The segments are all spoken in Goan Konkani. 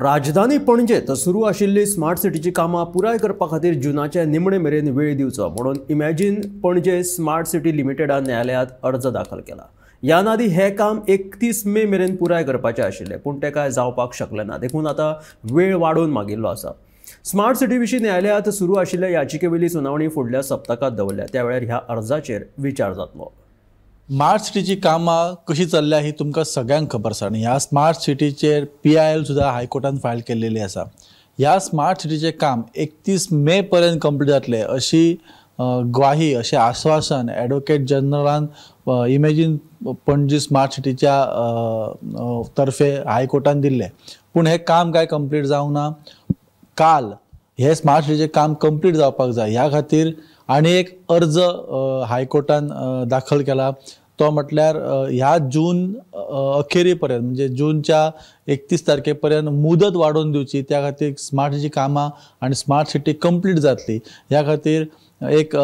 राजधानी पणजेत सुरू आशिल्ली स्मार्ट सिटीची कामां पुराय करपा खातीर जुनाचे निमणे मेरेन वेळ दिवचो म्हणून इमॅजिन पणजे स्मार्ट सिटी लिमिटेडान न्यायालयांत अर्ज दाखल केला. ह्या आदीं हें काम 31 मे मेरेन पुराय करपाचें आशिल्लें, पूण तें कांय जावपाक शकलें ना, देखून आतां वेळ वाडोवन मागिल्लो आसा. स्मार्ट सिटी विशीं न्यायालयांत सुरू आशिल्ल्या याचिकेवेली सुनावणी फुडल्या सप्तकांत दवरल्या. त्या वेळार ह्या अर्जाचेर विचार जातलो. स्मार्ट सिटीची कामां कशी चल्ल्या ही तुमकां सगळ्यांक खबर आसा आनी ह्या स्मार्ट सिटीचेर PIL सुद्दां हायकोर्टान फायल केल्लेली आसा. ह्या स्मार्ट सिटीचें काम 31 मे पर्यंत कंप्लीट जातलें अशी ग्वाही, अशें आश्वासन एडवोकेट जनरलान इमॅजीन पणजी स्मार्ट सिटीच्या तर्फे हायकोर्टान दिल्लें. पूण हें काम कांय कंप्लीट जावंक ना. काल हें स्मार्ट सिटीचें काम कंप्लीट जावपाक जाय ह्या खातीर आनी एक अर्ज हायकोर्टान दाखल केला. तो म्हटल्यार ह्या जून अखेरी पर्यंत म्हणजे जूनच्या 31 तारखे पर्यंत मुदत वाडोवन दिवची, त्या खातीर स्मार्ट सिटीची कामां आनी स्मार्ट सिटी कंप्लीट जातली ह्या खातीर एक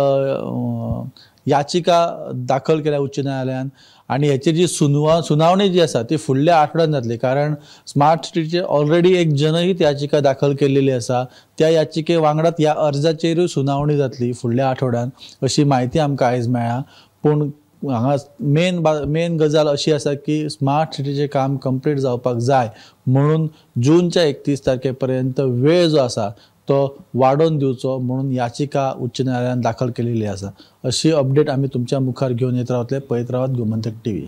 याचिका दाखल केल्या उच्च न्यायालयान. आनी हेची जी सुनावणी जी आसा ती फुडल्या आठवड्यान जातली, कारण स्मार्ट सिटीचे ऑलरेडी एक जनहीत याचिका दाखल केलेली आसा. त्या याचिके वांगडाच ह्या अर्जाचेरूय सुनावणी जातली फुडल्या आठवड्यान अशी म्हायती आमकां आयज मेळ्ळा. पूण हांगा मेन गजाल अशी आसा की स्मार्ट सिटीचें काम कंप्लीट जावपाक जाय म्हणून जूनच्या 31 तारखे पर्यंत वेळ जो आसा तो वाडोवन दिवचो म्हणून याचिका उच्च न्यायालयान दाखल केलेली आसा. अशी अपडेट आमी तुमच्या मुखार घेवन येत रावतले. पळयत रावात गोमंतक टीव्ही.